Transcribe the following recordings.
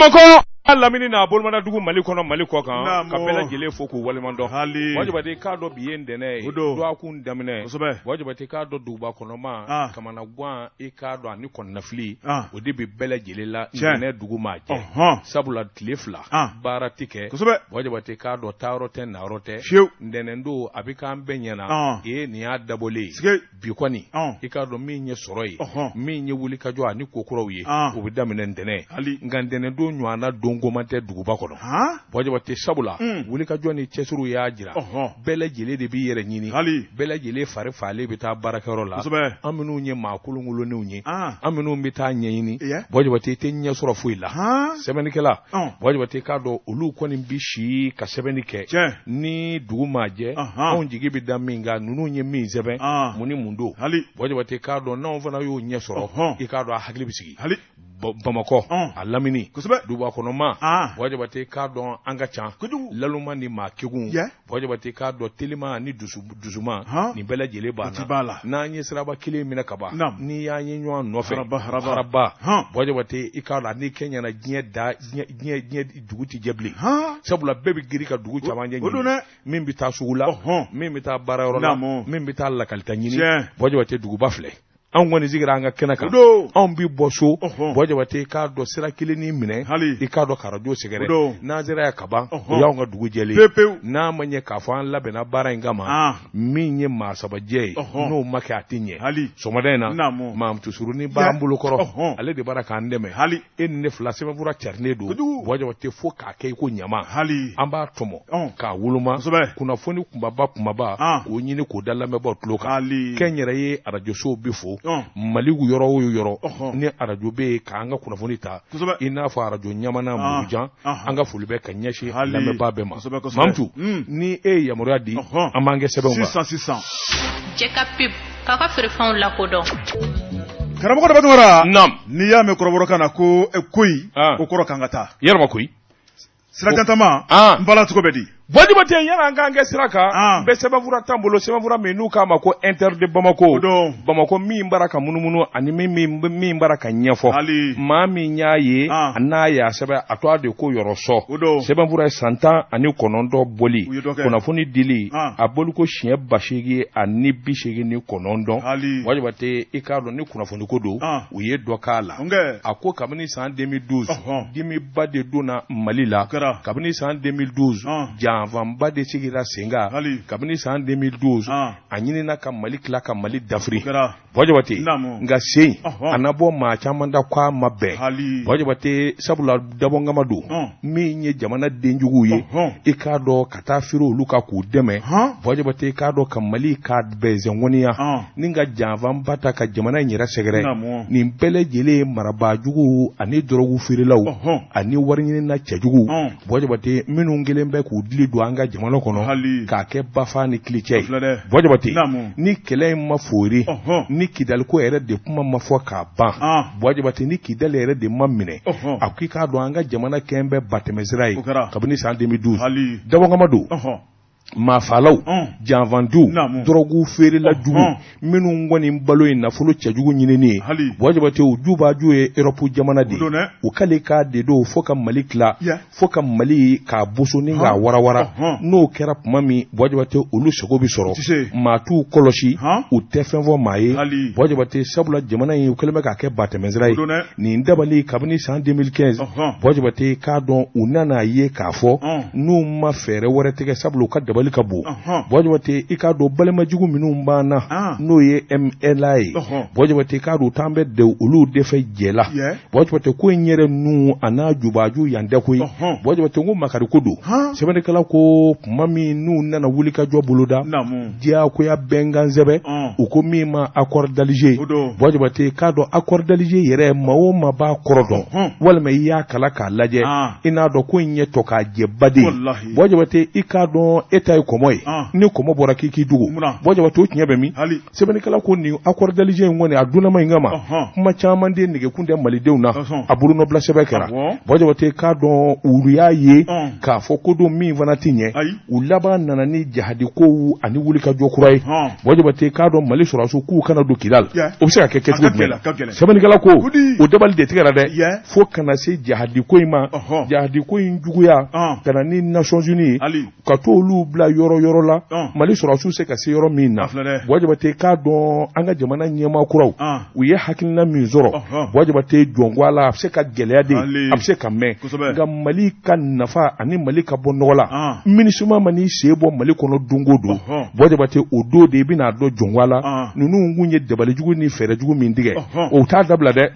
Bamakɔ lamini n'a bolomadadugu Mali kɔnɔ Mali kɔ kan ka bɛɛ lajɛlen fo k'u waleɲuman dɔn Buwa Jabate k'a dɔn bi ye ntɛnɛn ye dɔgɔkun daminɛ Buwa Jabate k'a dɔn duguba kɔnɔmaa kamanagan i k'a dɔn ani kɔnɔnafili o de bɛ bɛɛ lajɛlen la ntɛnɛn dugu maa jɛ sabula tile fila baara tɛ kɛ Buwa Jabate k'a dɔn taayɔrɔ tɛ nayɔrɔ tɛ ntɛnɛn don a bɛ k'an bɛɛ ɲɛna ee nin y'a dabɔlen ye bi kɔni i k'a dɔn min ye sɔrɔ ye min ye wulikajɔ ani ko kuraw ye o bɛ daminɛ ntɛnɛn nka ntɛnɛn don ɲɔgɔnna don goman tɛ duguba kɔnɔ Buwa Jabate sabula wulikajɔ ni cɛsiriw y'a jira bɛɛ lajɛlen de b'i yɛrɛ ɲini bɛɛ lajɛlen fari falen bɛ taa baarakɛyɔrɔ la an minnu ye maa kolonkolonnenw ye an minnu bɛ taa ɲɛɲini Buwa Jabate i tɛ ɲɛ sɔrɔ foyi la sɛbɛnnikɛla Buwa Jabate k'a dɔn olu kɔni bɛ si ka sɛbɛnni kɛ ni dugu maa jɛ anw jigi bɛ da min kan ninnu ye min sɛbɛn mun ni mun don Buwa Jabate k'a dɔn n'anw fana y'o ɲɛ sɔrɔ i k'a dɔn a hakili bɛ sigi Bamakɔ a lamini duguba kɔnɔmaa Buwa Jabate k'a dɔn an ka ca laluma ni maa kegun Buwa Jabate k'a dɔn telima ni dusuma nin bɛɛ lajɛlen b'a la n'an ye siraba kelen minɛ ka ban n'i y'an ye ɲɔgɔn nɔfɛ haraba Buwa Jabate i k'a dɔn n'i kɛɲɛna diɲɛ da diɲɛ dugu tɛ jɛ bilen sabula bɛɛ bɛ girin ka dugu camancɛ ɲini min bɛ taa sugu la min bɛ taa baarayɔrɔ la min bɛ taa lakalita ɲini Buwa Jabate duguba filɛ anw kɔni sigira an ka kɛnɛ kan anw bɛ bɔ so Buwa Jabate k'a dɔn sira kelennin minɛ i k'a dɔn k'arajo sɛgɛrɛ n'an sera yan ka ban o y'anw ka dugu jɛlen ye n'a ma ɲɛ k'a fɔ an labɛnna baara in kama min ye maa saba jɛ ye n'o ma kɛ a tɛ ɲɛ sɔgɔmada in na Mamutu Surunin b'an bolo kɔrɔ ale de b'a k'an dɛmɛ e ni ne fila sɛbɛnfura carinen don Buwa Jabate fo k'a kɛ i ko ɲama an b'a tɔmɔ k'a woloma kunnafoni kunbaba kunbaba k'o ɲini k'o da lamɛnbaaw tulo kan kɛnyɛrɛye arajosow bɛ fo Mali yɔrɔ o yɔrɔ ni arajo bɛ yen k'an ka kunnafoni ta i n'a fɔ arajo ɲamana Murujan an ka foli bɛ ka ɲɛsin lamɛnbaa bɛɛ ma Mamutu ni e ye yamaruya di an b'an kɛ sɛbɛnw kan sisan sisan Cɛ ka pub k'a ka feerefɛnw lakodɔn karamɔgɔ Daba Tunkara naam n'i y'a mɛn kɔrɔbɔrɔkan na ko koyi o kɔrɔ k'an ka taa yɛrɛma koyi sirajantama n bala cogo bɛ di Buwa Jabate yani an k'an kɛ sira kan n bɛ sɛbɛnfura ta n bolo sɛbɛnfura min n'u k'a ma ko Inter de Bamako Bamakɔ min bara ka munumunu ani min bara ka ɲɛfɔ maa min y'a ye n'a y'a sɛbɛn a tɔgɔ de ko yɔrɔ sɔ sɛbɛnfura ye san 19 bɔli kunnafoni dili a boliko siɲɛ 889 Buwa Jabate i k'a dɔn ni kunnafoni ko don u ye dɔ k'a la a ko kabini san 2012 dimiba de donna Mali la kabini san 2012 janfanba de sigira sen kan kabini san 2012 a ɲinina ka Mali tila ka Mali dafiri Buwa Jabate nka sen a na bɔ maa caman da ko a ma bɛn Buwa Jabate sabula dabɔnkama don min ye jamana denjuguw ye i k'a dɔn ka taa firi olu kan k'u dɛmɛ Buwa Jabate i k'a dɔn ka Mali ka bɛnsɛnkɔniya ni ka janfanba ta ka jamana in yɛrɛ sɛgɛrɛ nin bɛɛ lajɛlen ye marabaajuguw ani dɔrɔgu feerelaw ani wariɲinina cɛjuguw Buwa Jabate minnu kelen bɛ k'u dili don an ka jamana kɔnɔ k'a kɛ bafa ni kilicɛ ye Buwa Jabate ni kɛlɛ in ma foori ni Kidaliko yɛrɛ de kuma ma fɔ k'a ban Buwa Jabate ni Kidali yɛrɛ de ma minɛ a ko i k'a dɔn an ka jamana kɛn bɛ batɛmɛsira ye kabini san 2012 dabɔkama don maafaalaw janfantiw dɔrɔgu feerela jugu minnu kɔni balo ye nafolo cɛjugu ɲinini ye Buwa Jabate u jubaju ye Europe jamana de ye u k'ale k'a de don fo ka Mali tila fo ka Mali k'a boso ni k'a warawara n'o kɛra tuma min Buwa Jabate olu sago bɛ sɔrɔ maa t'u kɔlɔsi u tɛ fɛn fɔ maa ye Buwa Jabate sabula jamana in u kɛlen bɛ k'a kɛ batɛmɛsira ye nin dabali kabini san 2015 Buwa Jabate k'a dɔn u nana a ye k'a fɔ n'u ma fɛɛrɛ wɛrɛ tigɛ sabula u ka dabali ka bon Buwa Jabate i k'a dɔn balimajugu minnu b'an na n'o ye MNLA ye Buwa Jabate k'a dɔn t'an bɛ de olu de fɛ jɛ la Buwa Jabate ko in yɛrɛ nu a n'a jubaju yan tɛ koyi Buwa Jabate ko makari ko don sɛbɛnnikɛla ko tuma min n'u nana wulikajɔ boloda diyagoya bɛnkan sɛbɛn u ko min ma accord d'Alger Buwa Jabate k'a dɔn accord d'Alger yɛrɛ maa o maa b'a kɔrɔ dɔn walima i y'a kalan k'a lajɛ i n'a dɔn ko in ye tɔ k'a jɛ baden Buwa Jabate i k'a dɔn e ta ye kɔmɔ ye, ni kɔmɔ bɔra k'i k'i dogo. Buwa Jabate, o tiɲɛ bɛ min? Sɛbɛnnikɛla ko nin accord d'Alger in kɔni, a dunnama in kama, kuma caman de negekun tɛ malidenw na, a bolonɔbila sɛbɛn kɛra. Buwa Jabate, k'a dɔn olu y'a ye k'a fɔ ko don min fana tɛ ɲɛ, u laban nana ni jahadi kow ani wulikajɔ kura ye. Buwa Jabate, k'a dɔn Mali sɔrɔdasiw k'u kana don Kidal, o bɛ se ka kɛ kɛcogo jumɛn? Sɛbɛnnikɛla ko o dabali de tigɛra dɛ, fo ka na se jahadi ko in ma, jahadi ko in juguya ka na ni Nations Unies ye, ka to olu bila yɔrɔ yɔrɔ la, Mali sɔrɔdasiw se ka se yɔrɔ min na. Buwa Jabate, k'a dɔn an ka jamana ɲɛmaa kuraw, u ye hakilina min sɔrɔ, Buwa Jabate, jɔnko a la, a bɛ se ka gɛlɛya de, a bɛ se ka mɛn, nka Mali ka nafa ani Mali ka bɔ nɔgɔ la, MINUSMA man'i sen bɔ Mali kɔnɔ don o don, Buwa Jabate, o don de i bɛna dɔn jɔnko a la ninnu kun ye dabalijugu ni fɛɛrɛjugu min tigɛ, o t'a dabila dɛ.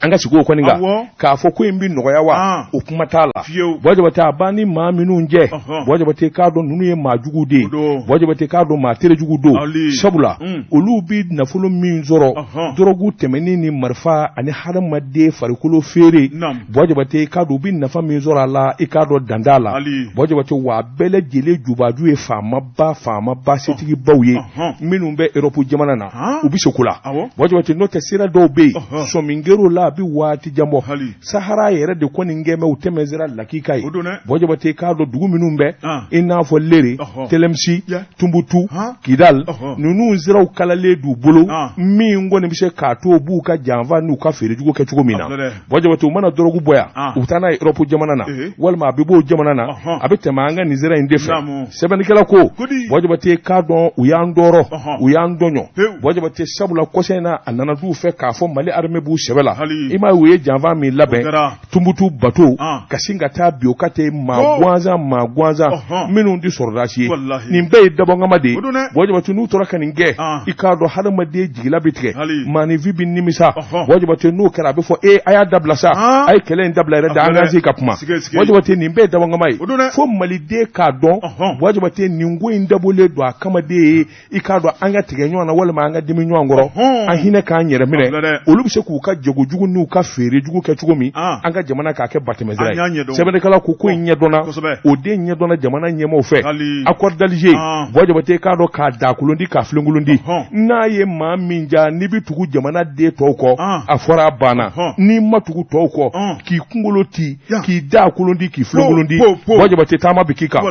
An ka sigi o kɔni kan k'a fɔ ko in bɛ nɔgɔya wa, o kuma t'a la. Buwa Jabate, a b'an ni maa minnu jɛ, Buwa Jabate, k'a dɔn ninnu ye maa jugu de ye. Buwa Jabate, k'a dɔn maa terejugu don, sabula olu bɛ nafolo min sɔrɔ dɔrɔgu tɛmɛni ni marifa ani hadamaden farikolo feere, Buwa Jabate, k'a dɔn u bɛ nafa min sɔrɔ a la, i k'a dɔn dan t'a la. Buwa Jabate, wa a bɛɛ lajɛlen jubaju ye faamaba faamaba setigibaw ye minnu bɛ Europe jamana na, u bɛ se ko la. Buwa Jabate, n'o tɛ sira dɔw bɛ yen, sɔmi kɛr'o la, a bɛ waati jan bɔ. Sahara yɛrɛ de kɔni kɛmɛ u tɛmɛ sira lakika ye. Buwa Jabate, k'a dɔn dugu minnu bɛ i n'a fɔ Lere, Tɛlɛmisi, Tunbutu, Kidal, ninnu siraw kalalen d'u bolo, min kɔni bɛ se k'a to u b'u ka janfa n'u ka feerejugu kɛ cogo min na. Buwa Jabate, u mana dɔrɔgu bɔ yan, u bɛ taa n'a ye Europe jamana na, walima a bɛ bɔ o jamana na, a bɛ tɛmɛ an ka nin sira in de fɛ. Sɛbɛnnikɛla ko, Buwa Jabate, k'a dɔn u y'an tɔɔrɔ, u y'an tɔɲɔ. Buwa Jabate, sabula kɔsa in na, a nana d'u fɛ k'a fɔ Mali armée b'u sɛbɛ la. I m'a ye u ye janfa min labɛn Tunbutu bato ka sin ka taa bin o ka ten, maa gansan, maa gansan minnu tɛ sɔrɔdasi ye. Nin bɛɛ ye dabɔnkama de ye. Buwa Jabate, n'u tora ka nin kɛ, i k'a dɔn hadamaden jigila bɛ tigɛ, maaninfin bɛ nimisa. Buwa Jabate, n'o kɛra, a bɛ fɔ e a y'a dabila sa, a ye kɛlɛ in dabila yɛrɛ de, an k'an sigi ka kuma. Buwa Jabate, nin bɛɛ ye dabɔnkama ye fo maliden k'a dɔn. Buwa Jabate, nin ko in dabɔlen don a kama de ye, i k'a dɔn an ka tigɛ ɲɔgɔn na walima an ka dimi ɲɔgɔn kɔrɔ, an hinɛ k'an yɛrɛ minɛ. Olu bɛ se k'u ka jago jugu n'u ka feere jugu kɛ cogo min, an ka jamana k'a kɛ batɛmɛsira ye. Sɛbɛnnikɛla ko ko in ɲɛdɔnna, o de ɲɛdɔnna jamana ɲɛmaaw fɛ. Accord d'Alger, Buwa Jabate, k'a dɔn k'a dakolon di, k'a filenkolon di, n'a ye maa min ja, n'i bɛ tugu jamana den tɔw kɔ, a fɔra a banna. N'i ma tugu tɔw kɔ, k'i kunkolo ti, k'i dakolon di, k'i filenkolon di, Buwa Jabate, taama bɛ k'i kan.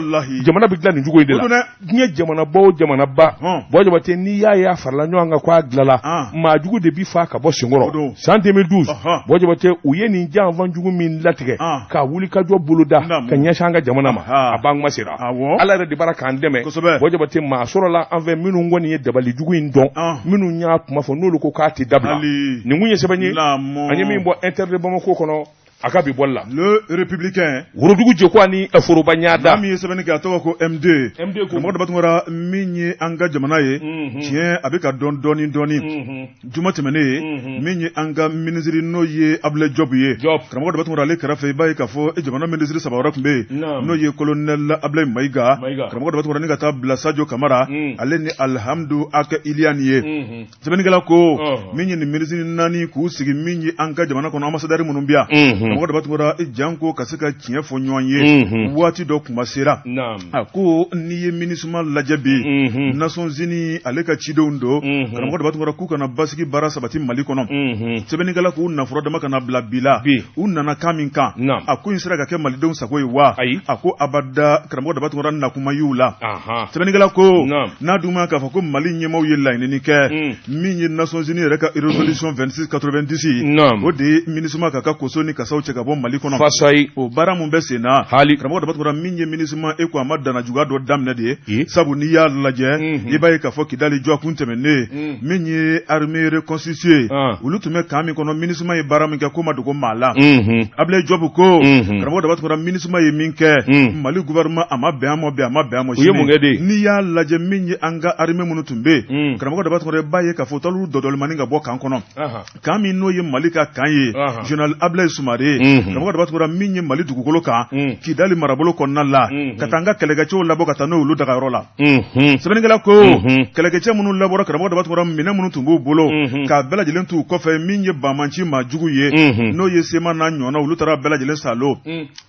Jamana bɛ dilan nin cogo in de la. Diɲɛ jamanaba o jamanaba, Buwa Jabate, n'i y'a ye a farala ɲɔgɔn kan k'a dilala, maa jugu de bi fa ka bɔ senkɔrɔ. San 2012, Buwa Jabate, u ye nin janfa jugu min latigɛ ka wulikajɔ boloda ka ɲɛsin an ka jamana ma, a ban kuma sera. Ala yɛrɛ de bara k'an dɛmɛ. Buwa Jabate, maa sɔrɔla an fɛ minnu kɔni ye dabali jugu in dɔn, minnu y'a kuma fɔ, n'olu ko k'a tɛ dabila. Nin kun ye sɛbɛn ye an ye min bɔ Inter de Bamako kɔnɔ a ka bi bɔli la. Le Républicain. Worodugu jɛkuwa ni foroba ɲada. Maa min ye sɛbɛnni kɛ, a tɔgɔ ko MD. MD ko. Karamɔgɔ Daba Tunkara, min ye an ka jamana ye. Tiɲɛ a bɛ ka dɔn dɔɔni dɔɔni. Juma tɛmɛnen ye. Min ye an ka minisiri, n'o ye Abdoulaye Diop ye. Diop. Karamɔgɔ Daba Tunkara, ale kɛrɛfɛ, i b'a ye k'a fɔ jamana minisiri saba wɛrɛ tun bɛ yen. N'o ye colonel Abdoulaye Mayiga. Mayiga. Karamɔgɔ Daba Tunkara, ni ka taa bila Sadio Kamara. Ale ni Alhamdou Ag Iyliane ye. Sɛbɛnnikɛla ko min ye nin minisiri naani k'u sigi, min ye an ka jamana kɔnɔ ambassadeur minnu bɛ yan, karamɔgɔ Daba Tunkara, janko ka se ka tiɲɛ fɔ ɲɔgɔn ye, waati dɔ kuma sera. A ko n'i ye MINUSMA lajɛ bi, Nations Unies ale ka cidenw don, karamɔgɔ Daba Tunkara, k'u ka na basigi baara sabati Mali kɔnɔ. Sɛbɛnnikɛla k'u nafɔrɔ dama ka na bila bi la, u nana kan min kan, a ko in sera ka kɛ malidenw sago ye wa? A ko abada, karamɔgɔ Daba Tunkara, nakuma y'u la. Sɛbɛnnikɛla ko n'a dun ma k'a fɔ ko Mali ɲɛmaaw ye laɲinini kɛ, min ye Nations Unies yɛrɛ ka résolution 2690, o de ye MINUSMA k'a ka koso ni kasaw cɛ ka bɔ Mali kɔnɔ. Fasayi. O baara mun bɛ sen na, karamɔgɔ Daba Tunkara, min ye MINUSMA, e ko a ma danna juguya dɔ daminɛ de ye, sabu n'i y'a lajɛ, i b'a ye k'a fɔ Kidali dɔgɔkun tɛmɛnen, min ye armée reconstituée, olu tun bɛ camp min kɔnɔ, MINUSMA ye baara min kɛ, k'o ma dogo maa la. Abdoulaye Diop ko, karamɔgɔ Daba Tunkara, MINUSMA ye min kɛ Mali gouvernement, a ma bɛn a ma bi, a ma bɛn a ma sini. U ye mun kɛ de? N'i y'a lajɛ, min ye an ka armée minnu tun bɛ yen, karamɔgɔ Daba Tunkara, i b'a ye k'a fɔ u taar'u dɔdɔlimani ka bɔ camp kɔnɔ, camp min n'o ye Mali ka camp ye, général Abdoulaye Soumaré. lajɛlen, karamɔgɔ Daba Tunkara, min ye Mali dugukolo kan, Kidali marabolo kɔnɔna la, ka taa an ka kɛlɛkɛcɛw labɔ ka taa n'olu dagayɔrɔ la. Sɛbɛnnikɛla ko kɛlɛkɛcɛ minnu labɔra, karamɔgɔ Daba Tunkara, minɛn minnu tun b'u bolo k'a bɛɛ lajɛlen t'u kɔfɛ, min ye banbanci maa jugu ye, n'o ye CMA n'a ɲɔgɔnna, olu taara bɛɛ lajɛlen salo.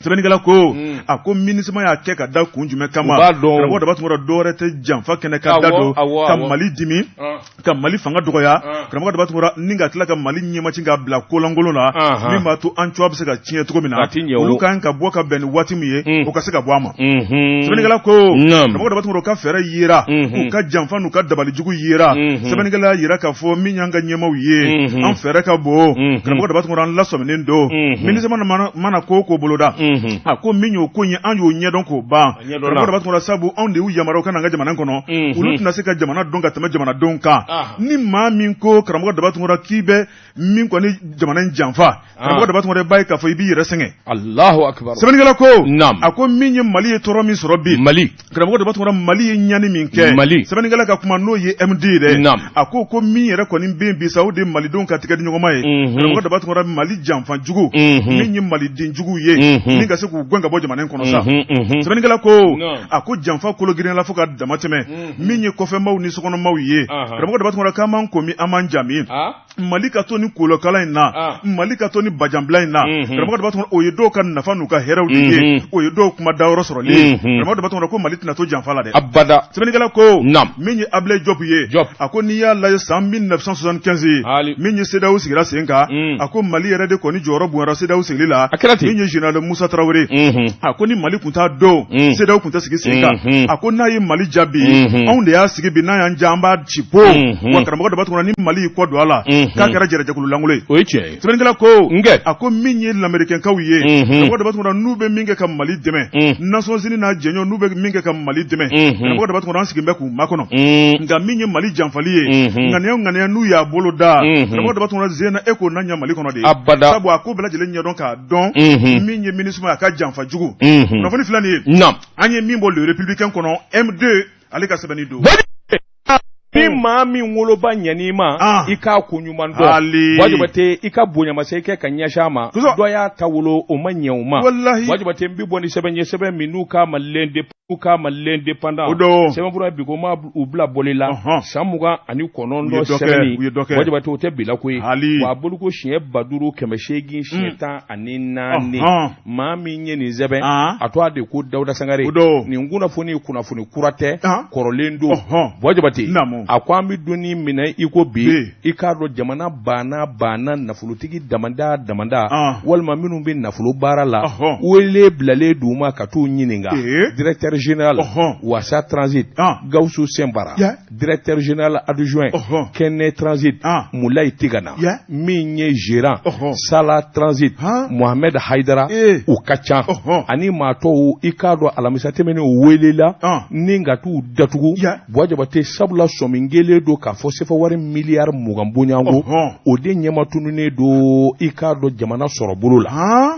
Sɛbɛnnikɛla ko a ko MINUSMA y'a kɛ ka da kun jumɛn kama? Karamɔgɔ Daba Tunkara, dɔwɛrɛ tɛ, janfa kɛnɛ ka da don ka Mali dimi, ka Mali fanga dɔgɔya, karamɔgɔ Daba Tunkara, ni ka tila ka Mali ɲɛmati k'a bila kolankolon na, min b'a to an cogoya bɛ se ka tiɲɛ cogo min na. Olu kan ka bɔ ka bɛn ni waati min ye, o ka se ka bɔ a ma. Sɛbɛnnikɛla ko karamɔgɔ Daba Tunkara ka fɛɛrɛ yera, u ka janfa n'u ka dabalijugu yera. Sɛbɛnnikɛla y'a jira k'a fɔ min y'an ka ɲɛmaaw ye, an fɛɛrɛ ka bon, karamɔgɔ Daba Tunkara, an lasɔminen don. MINUSMA mana ko o ko boloda, a ko min y'o ko ye, an y'o ɲɛdɔn k'o ban, karamɔgɔ Daba Tunkara, sabu anw de y'u yamaruya ka na an ka jamana kɔnɔ. Olu tɛna se ka jamana dɔn ka tɛmɛ jamanadenw kan. Ni maa min ko, karamɔgɔ Daba Tunkara, k'i bɛ min kɔni jamana in janfa, karamɔgɔ Daba Tunkara, b'a ye k'a fɔ i b'i yɛrɛ sɛgɛn. Alahu akibaru. Sɛbɛnnikɛla ko a ko min ye Mali ye tɔɔrɔ min sɔrɔ bi, Mali, karamɔgɔ Daba Tunkara, Mali ye ɲani min kɛ, Mali, sɛbɛnnikɛla ka kuma, n'o ye MD ye dɛ, a ko min yɛrɛ kɔni bɛ bi sa, o de ye malidenw ka tigɛ di ɲɔgɔnma ye. Karamɔgɔ Daba Tunkara, Mali janfa jugu, min ye maliden jugu ye, ni ka se k'u gɛn ka bɔ jamana in kɔnɔ sa. Sɛbɛnnikɛla ko a ko janfa kolo girinyala fo ka dama tɛmɛ. Min ye kɔfɛmaw ni sokɔnɔmaw ye, karamɔgɔ Daba Tunkara, k'an m'an ko min, an m'an jami. Mali ka to ni kolokala in na, Mali ka to ni bajanbila in na, karamɔgɔ Daba Tunkara, o ye dɔw ka nafa n'u ka hɛrɛw de ye, o ye dɔw kuma dayɔrɔ sɔrɔli ye. Karamɔgɔ Daba Tunkara ko Mali tɛna to janfa la dɛ, abada. Sɛbɛnnikɛla ko min ye Ablaye Diop ye, a ko n'i y'a lajɛ san 1975 ye, min ye CEDEAO sigira sen kan, a ko Mali yɛrɛ de kɔni jɔyɔrɔ bonyara CEDEAO sigili la. A kɛra ten. Min ye général Musa Tarawele, a ko ni Mali tun t'a don, CEDEAO tun tɛ sigi sen kan. A ko n'a ye Mali ja bi, anw de y'a sigi bi, n'a y'an ja, an b'a ci po. Wa karamɔgɔ Daba Tunkara, ni Mali y'i kɔ don a la, k'a kɛra jɛrɛjɛkulu lankolon ye. O ye tiɲɛ ye. Sɛbɛnnikɛla ko a ko min ye lamɛrikɛnkaw ye, karamɔgɔ Daba Tunkara, n'u bɛ min kɛ ka Mali dɛmɛ, Nations Unies n'a jɛɲɔgɔn, n'u bɛ min kɛ ka Mali dɛmɛ, karamɔgɔ Daba Tunkara, an sigilen bɛ k'u makɔnɔ. Nka min ye Mali janfali ye, ŋaniya o ŋaniya n'u y'a bolo da, karamɔgɔ Daba Tunkara, zen na e k'o na ɲɛ Mali kɔnɔ de, abada, sabu a ko bɛɛ lajɛlen ɲɛdɔn k'a dɔn. Min ye MINUSMA, a ka janfa jugu, kunnafoni filɛ nin ye, an ye min bɔ Le Républicain kɔnɔ, M2 ale ka sɛbɛnni don. Ni maa min woloba ɲɛn'i ma, i k'a ko ɲuman dɔn. Buwa Jabate, i ka bonyamasegin kɛ ka ɲɛsin a ma. Dɔ y'a ta wolo, o ma ɲɛ o ma. Buwa Jabate, n bɛ bɔ ni sɛbɛn ye, sɛbɛn min n'u k'a ma L'Indépendant. O don. Sɛbɛnfura bi ko ma u bila bɔli la san 29 sɛbɛnni. Buwa Jabate, o tɛ bila ko ye. Wa a boloko siɲɛ 5814. Maa min ye nin sɛbɛn, a tɔgɔ de ko Dawuda Sangare. Nin kunnafoni, kunnafoni kura tɛ, kɔrɔlen don. Buwa Jabate, a ko an bɛ don min na i ko bi, i k'a dɔn jamana banna banna nafolotigi damada damada walima minnu bɛ nafolo baara la, wele bilalen d'u ma ka t'u ɲininka. Directeur général Wasa Transit, Gawusu Sɛnpara, directeur général adjoint Kɛnɛ Transit, Mulayi Tigana, min ye gérant Sala Transit, Mohamed Haidara, u ka ca ani maa tɔw. I k'a dɔn alamisa tɛmɛnen u welela ni ka t'u datugu, Buwa Jabate, sabula sɔmi kɛlen don k'a fɔ sefa wari miliyari 20 bɔɲɔgɔnko, o de ɲɛma tununnen don, i k'a dɔn jamana sɔrɔ bolo la.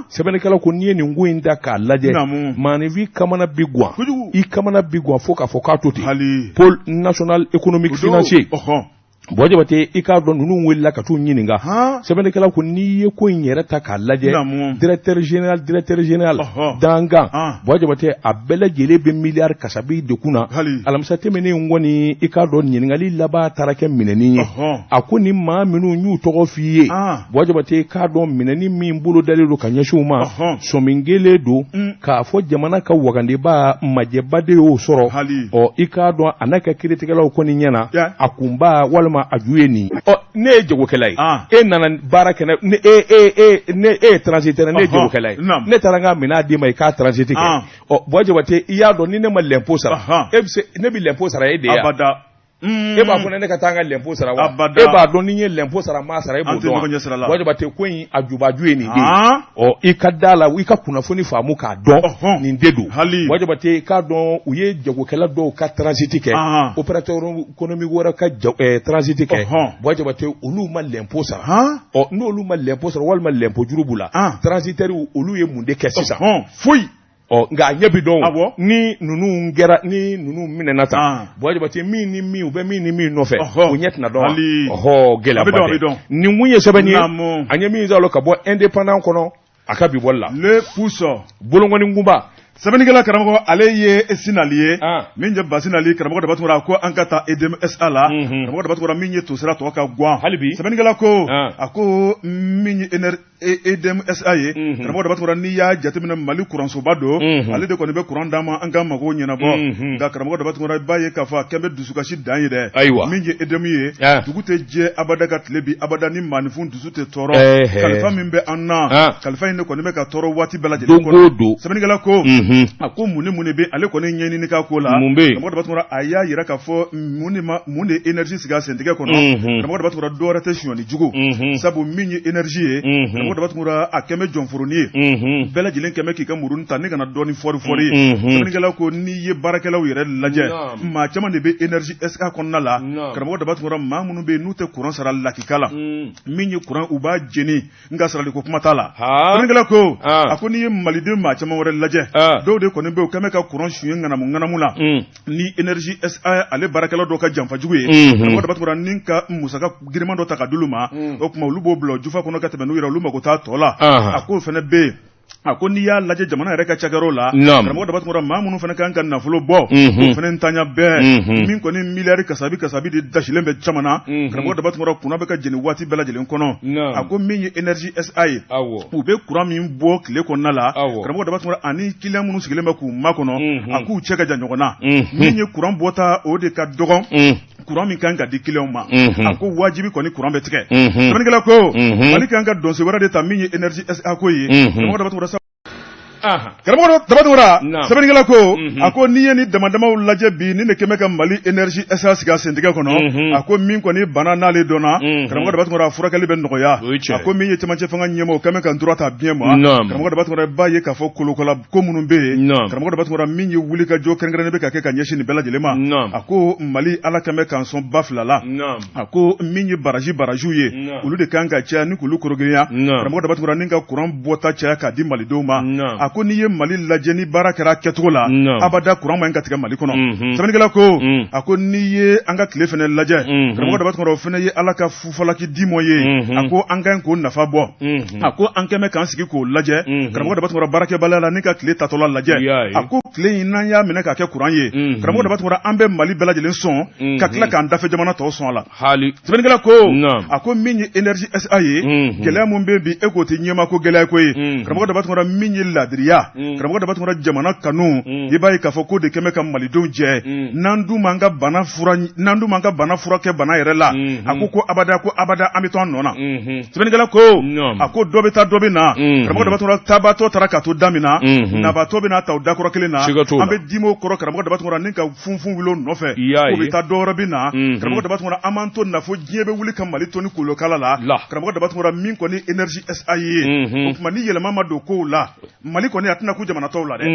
Sɛbɛnnikɛla ko n'i ye nin ko in da k'a lajɛ, maaninfin kamana bi gwan, i kamana bi gwan fo k'a fɔ k'a to ten. Pôle national économique financier, Buwa Jabate, i k'a dɔn ninnu welela ka t'u ɲininka. Sɛbɛnnikɛla ko n'i ye ko in yɛrɛ ta k'a lajɛ, directeur général, directeur général dankan, Buwa Jabate, a bɛɛ lajɛlen bɛ miliyari kasabi de kun na. Alamisa tɛmɛnen in kɔni, i k'a dɔn ɲininkali laban taara kɛ minɛni ye. A ko ni maa minnu y'u tɔgɔ f'i ye, Buwa Jabate, i k'a dɔn minɛni min bolo dalen don ka ɲɛsin u ma, sɔmi kɛlen don k'a fɔ jamana ka wagandeba majɛba de y'o sɔrɔ. Ɔ, i k'a dɔn a n'a ka kiiritigɛlaw kɔni ɲɛna, a kunba walima a ju ye nin. Ɔ, ne ye jagokɛla ye, e nana baara kɛ ne e e e ne e ye transitaire, ne ye jagokɛla ye, ne taara n ka minɛn d'i ma i k'a transit kɛ. Ɔ, Buwa Jabate, i y'a dɔn ni ne ma lɛnpo sara, e bɛ se ne bɛ lɛnpo sara e de ye? E b'a fɔ ne ka taa n ka lɛnpo sara wa? E b'a dɔn ni n ye lɛnpo sara, n m'a sara, e b'o dɔn wa? Buwa Jabate, ko in a jubaju ye nin de ye. Ɔ, i ka da la, i ka kunnafoni faamu k'a dɔn nin de don. Buwa Jabate, i k'a dɔn u ye jagokɛla dɔw ka transit kɛ, opérateur économique wɛrɛ ka transit kɛ, Buwa Jabate, olu ma lɛnpo sara. Ɔ, n'olu ma lɛnpo sara walima lɛnpo juru b'u la, transitaires olu ye mun de kɛ sisan? Foyi. Ɔ, nka a ɲɛ bɛ dɔn ni ninnu kɛra, ni ninnu minɛna tan, Buwa Jabate, min ni min u bɛ min ni min nɔfɛ, o ɲɛ tɛna dɔn. Ɔhɔ, gɛlɛyaba tɛ. Nin kun ye sɛbɛnni ye an ye min sɔrɔ ka bɔ Indépendant kɔnɔ. A ka bi bɔli la. Le Pouce. Bolonkɔni kunba. Sɛbɛnnikɛla karamɔgɔ, ale ye Sinali ye. Min ye Basinali, karamɔgɔ Daba Tunkara ko an ka taa EDM SA la. Karamɔgɔ Daba Tunkara, min ye tosira tɔ ka gan. Hali bi. Sɛbɛnnikɛla ko, a ko min ye EDM SA ye, karamɔgɔ Daba Tunkara, n'i y'a jateminɛ, Mali kuransoba don, ale de kɔni bɛ kuran d'an ma, an ka mago ɲɛnabɔ. Nka karamɔgɔ Daba Tunkara, i b'a ye k'a fɔ a kɛn bɛ dusukasi dan ye dɛ. Ayiwa. Min ye EDM ye, dugu tɛ jɛ abada ka tile bin abada ni maaninfin dusu tɛ tɔɔrɔ. Kalifa min bɛ an na, kalifa in de kɔni bɛ ka tɔɔrɔ waati bɛɛ lajɛlen kɔnɔ. Don o don. Sɛbɛnnikɛla ko, a ko mun ni mun de bɛ ale kɔni ɲɛɲini ka ko la? Mun bɛ yen? Karamɔgɔ Daba Tunkara, a y'a jira k'a fɔ mun de ye énergie sigi a sentigɛ kɔnɔ? Karamɔgɔ Daba Tunkara, dɔwɛrɛ tɛ, sonyali jugu. Sabu min ye énergie ye, karamɔgɔ Daba Tunkara, a kɛn bɛ jɔnforoni ye, bɛɛ lajɛlen kɛn bɛ k'i ka muruni ta ni kana dɔɔni fɔri fɔri ye. Sɛbɛnnikɛla ko n'i ye baarakɛlaw yɛrɛ lajɛ, maa caman de bɛ énergie SA kɔnɔna la, karamɔgɔ Daba Tunkara, maa minnu bɛ yen n'u tɛ kuran sara lakika la, min ye kuran, u b'a jeni, nka sarali ko kuma t'a la. Sɛbɛnnikɛla ko, a ko n'i ye maliden maa caman wɛrɛ lajɛ, dɔw de kɔni bɛ yen, u kɛn bɛ ka kuran suɲɛ ŋanamu ŋanamu la ni énergie SA ale baarakɛla dɔ ka janfajugu ye. Karamɔgɔ Daba Tunkara, ni ka musaka giriman dɔ ta ka d'olu ma, o tuma olu b'o bila jufa kɔnɔ ka tɛmɛ n'u yɛrɛ, olu mago t'a tɔ la. A k'o fana bɛ yen. A ko n'i y'a lajɛ jamana yɛrɛ ka cakɛyɔrɔ la, karamɔgɔ Daba Tunkara, maa minnu fana kan ka nafolo bɔ, o fana ntanya bɛɛ, min kɔni miliyari kasabi kasabi de dasilen bɛ caman na, karamɔgɔ Daba Tunkara, kunna bɛ ka jeni waati bɛɛ lajɛlen kɔnɔ. A ko min ye énergie SA ye, u bɛ kuran min bɔ tile kɔnɔna la, karamɔgɔ Daba Tunkara, ani client minnu sigilen bɛ k'u makɔnɔ, a k'u cɛ ka jan ɲɔgɔn na. Min ye kuran bɔta, o de ka dɔgɔn kuran min kan ka di client ma. A ko wajibi kɔni, kuran bɛ tigɛ. Sɛbɛnnikɛla ko Mali kan ka donso wɛrɛ de ta min ye énergie SA ko ye. Karamɔgɔ Daba Tunkara, karamɔgɔ Daba Tunkara, sɛbɛnnikɛla ko, a ko n'i ye ni damadamaw lajɛ bi, ni de kɛmɛ ka Mali énergie SA sigi a sentigɛ kɔnɔ. A ko min kɔni bana n'ale dɔnna, karamɔgɔ Daba Tunkara, furakɛli bɛ nɔgɔya. A ko min ye cɛmancɛ fanga ɲɛmɔgɔ kɛmɛ ka ntura ta biɲɛ ma, karamɔgɔ Daba Tunkara, b'a ye k'a fɔ kolokola ko minnu bɛ yen, karamɔgɔ Daba Tunkara, min ye wuli ka jɔ kɛrɛnkɛrɛnnen bɛ ka kɛ ka ɲɛsin nin bɛɛ lajɛlen ma. A ko Mali, Ala kɛmɛ k'an sɔn ba fila la. A ko min ye baraji barajiw ye, olu de kan ka caya ni k'olu korogirinya, karamɔgɔ Daba Tunkara, ni ka kuran bɔta caya k'a di malidenw ma. A ko n'i ye Mali lajɛ, ni baara kɛra kɛcogo la, abada kuran man ka tigɛ Mali kɔnɔ. Sɛbɛnnikɛla ko, a ko n'i ye an ka tile fana lajɛ, karamɔgɔ Daba Tunkara, o fana ye Ala ka fufalaki dimo ye. A ko an ka k'o nafa bɔ. A ko an kɛmɛ k'an sigi k'o lajɛ, karamɔgɔ Daba Tunkara, baarakɛbaliya la, ni ka tile tatɔla lajɛ. A ko tile in, n'an y'a minɛ k'a kɛ kuran ye, karamɔgɔ Daba Tunkara, an bɛ Mali bɛɛ lajɛlen sɔn ka tila k'an dafɛ jamana tɔw sɔn a la. Sɛbɛnnikɛla ko, a ko min ye énergie SA ye, gɛlɛya min bɛ bi, e k'o tɛ ɲɛma ko gɛlɛya ko ye. Karamɔgɔ Daba Tunkara, min ye ladiriya, karamɔgɔ Daba Tunkara, jamana kanu, i b'a ye k'a fɔ ko de kɛmɛ ka malidenw jɛ. N'an dun m'an ka bana fura, n'an dun m'an ka bana furakɛ bana yɛrɛ la, a ko ko abada, ko abada an bɛ to an nɔ na. Sɛbɛnnikɛla ko, a ko dɔ bɛ taa, dɔ bɛ na. Karamɔgɔ Daba Tunkara, taabatɔ taara ka to da min na, nabatɔ bɛ n'a ta o dakɔrɔ kelen na. An bɛ dimo kɔrɔ, karamɔgɔ Daba Tunkara, ni ka funfun wuli o nɔfɛ, o bɛ taa, dɔ wɛrɛ bɛ na. Karamɔgɔ Daba Tunkara, an b'an to na fo diɲɛ bɛ wuli ka Mali to ni kolokala la. Karamɔgɔ Daba Tunkara, min kɔni énergie SA ye, o tuma ni yɛlɛma ma don kow la, Mali kɔni a tɛna kun jamana tɔw la dɛ.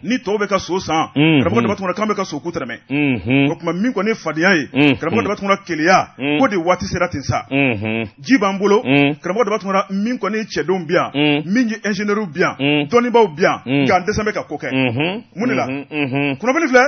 Ni tɔw bɛ ka so san, karamɔgɔ Daba Tunkara, k'an bɛ ka so ku tɛrɛmɛ. O tuma min kɔni ye fadenya ye, karamɔgɔ Daba Tunkara, keleya ko de waati sera ten sa. Ji b'an bolo, karamɔgɔ Daba Tunkara, min kɔni ye cɛdenw bi yan, min ye ingénieurw bi yan, dɔnnibaaw bi yan, nka an dɛsɛ bɛ ka ko kɛ. Mun de la? Kunnafoni filɛ,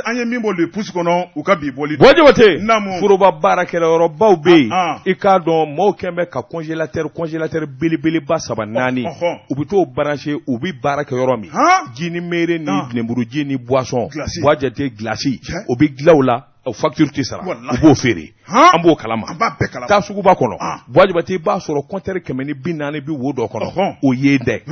an ye min bɔ Le Pouce kɔnɔ, u ka bi bɔli. Buwa Jabate, foroba baarakɛyɔrɔbaw bɛ yen, i k'a dɔn maaw kɛn bɛ ka congélateur belebeleba saba naani, u bɛ t'o brancher, u bɛ baara kɛ yɔrɔ min, ji ni mere ni lemuruji ni boisson, Buwa Jabate, glace, o bɛ dilan o la, o facture tɛ sara, u b'o feere. An b'o kalama. Taa suguba kɔnɔ, Buwa Jabate, i b'a sɔrɔ compteur 140 bɛ wo dɔ kɔnɔ, o ye dɛ.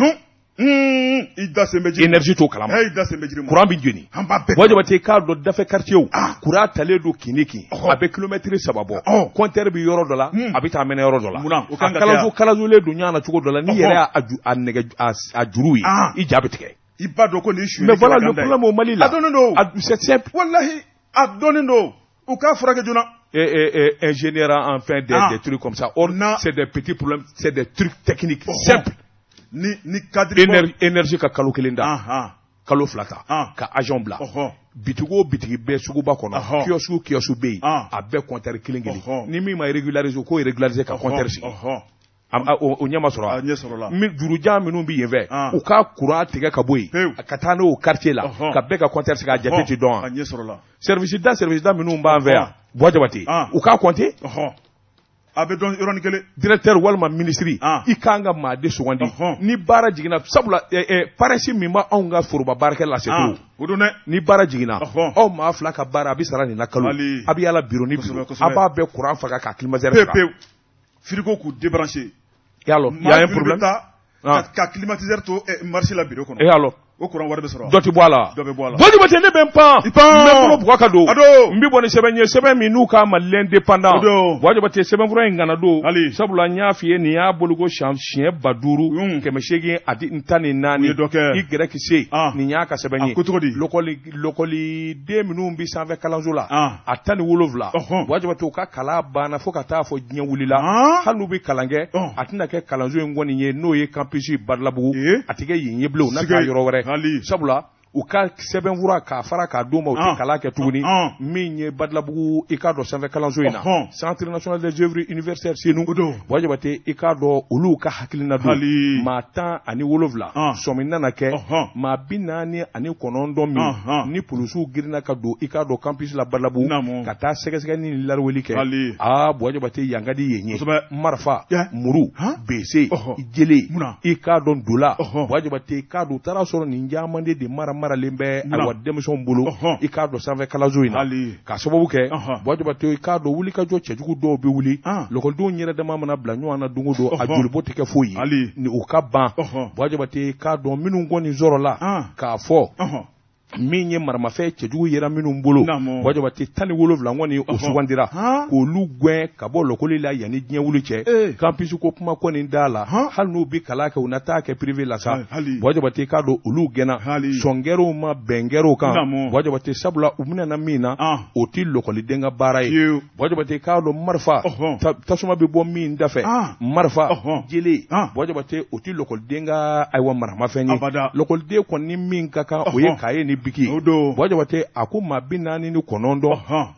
I da sen bɛ jiri énergie t'o kalama. I da sen bɛ jiri ma. Courant bɛ jeni. An b'a bɛɛ. Buwa Jabate, k'a dɔn dafɛ quartier, courant talen don kin ni kin, a bɛ kilomɛtiri 3 bɔ. Compteur bɛ yɔrɔ dɔ la, a bɛ taa mɛnɛ yɔrɔ dɔ la. Munna o kan ka kɛ? Kalazolen don ɲɔgɔn na cogo dɔ la, n'i yɛrɛ y'a nɛgɛ a juru ye, i ja bɛ tigɛ. I b'a dɔn ko nin su. Mais voilà le problème au Mali là. A dɔnnen don. C'est simple. Walahi, a dɔnnen don. U k'a furakɛ joona. Et ingénieur en fait des trucs comme ça. Or, c'est des petits problèmes, c'est des trucs techniques simples. Ni cadre énergie ka kalo kelen da, kalo 2 ta, ka agent bila bitigi o bitigi bɛɛ suguba kɔnɔ, kiosque o kiosque bɛ yen, a bɛɛ compteur kelen kelen. Ni min ma régulariser, k'o régulariser ka compteur sigi. O ɲɛ ma sɔrɔ. A ɲɛ sɔrɔla. Jurujan minnu bɛ yen fɛ, u ka courant tigɛ ka bɔ yen ka taa n'o quartier la, ka bɛɛ ka compteur sigi, a jate tɛ dɔn. A ɲɛ sɔrɔla. Service da, service da minnu b'an fɛ yan, Buwa Jabate, u k'a compter. A bɛ dɔn yɔrɔnin kelen. Directeur walima ministre, i kan ka maa de sugandi ni baara jiginna, sabula paresse min b'anw anw ka foroba baarakɛ la, c'est trop. O don dɛ. Ni baara jiginna, aw maa fila ka baara, a bɛ sara nin na kalo, a bɛ yaala bureau ni bureau, a b'a bɛɛ courant faga ka climatiseur faga. Pewu, frigo k'u débrancher. Et alors, il y a un problème. Ka climatiseur to marche la bureau kɔnɔ. Et alors? O courant wari bɛ sɔrɔ. Dɔ tɛ bɔ a la. Dɔ bɛ bɔ a la. Buwa Jabate, ne bɛ n pan. I pan. N bɛ n bolo bugɔ ka don. A don. N bɛ bɔ ni sɛbɛn ye, sɛbɛn min n'u k'a ma L'Indépendant. O don. Buwa Jabate, sɛbɛnfura in kana don. Hali. Sabula n y'a f'i ye, nin y'a boliko siɲɛ 5814. U ye dɔ kɛ. I gɛrɛ kise. Nin y'a ka sɛbɛn ye. A ko cogo di? Lɔkɔliden minnu bɛ sanfɛ kalanso la. A 17. Buwa Jabate, u ka kalan banna fo ka taa fɔ diɲɛ wulila. Hali n'u bɛ kalan kɛ, a tɛna kɛ kalanso in kɔni ye, n'o ye campus Badalabugu. A tɛ kɛ yen ye bilen, u na taa yɔrɔ wɛrɛ. Sabula u ka sɛbɛnfura k'a fara k'a d'u ma, u tɛ kalan kɛ tuguni min ye Badalabugu, i k'a dɔn, sanfɛ kalanso in na, Centre national des œuvres universitaires Senu. Buwa Jabate, i k'a dɔn, olu ka hakilina don maa 17, sɔmi nana kɛ maa 49 min ni polisiw girinna ka don, i k'a dɔn, campus la Badalabugu ka taa sɛgɛsɛgɛli ni lariweli kɛ. Aa, Buwa Jabate, yan ka di yen ye, marifa, muru, bese, jele, i k'a dɔn, dola. Buwa Jabate, i k'a dɔn, u taara sɔrɔ nin caman de maralen bɛ, ayiwa, denmisɛnw bolo, i k'a dɔn, sanfɛ kalanso in na. K'a sababu kɛ, Buwa Jabate, i k'a dɔn, wulikajɔ cɛjugu dɔw bɛ wuli, lɔkɔlidenw yɛrɛ dama mana bila ɲɔgɔn na don o don, a jolibɔ tɛ kɛ foyi ye ni u ka ban. Buwa Jabate, i k'a dɔn, minnu kɔni sɔrɔla k'a fɔ min ye maramafɛn cɛjugu yera minnu bolo, Buwa Jabate, 17 kɔni o sugandira k'olu gɛn ka bɔ lɔkɔli la yanni diɲɛ wuli cɛ. Campus ko kuma kɔni da la, hali n'u bɛ kalan kɛ, u na taa kɛ privé la sa. Buwa Jabate, k'a dɔn, olu gɛnna, sɔn kɛr'u ma, bɛn kɛr'u kan, Buwa Jabate, sabula u minɛna min na, o tɛ lɔkɔliden ka baara ye. Buwa Jabate, k'a dɔn, marifa, tasuma bɛ bɔ min da fɛ, marifa, jele, Buwa Jabate, o tɛ lɔkɔliden ka, ayiwa, maramafɛn ye. Lɔkɔliden kɔni min ka kan, o ye kaye ni biki. Buwa Jabate, a ko maa 49,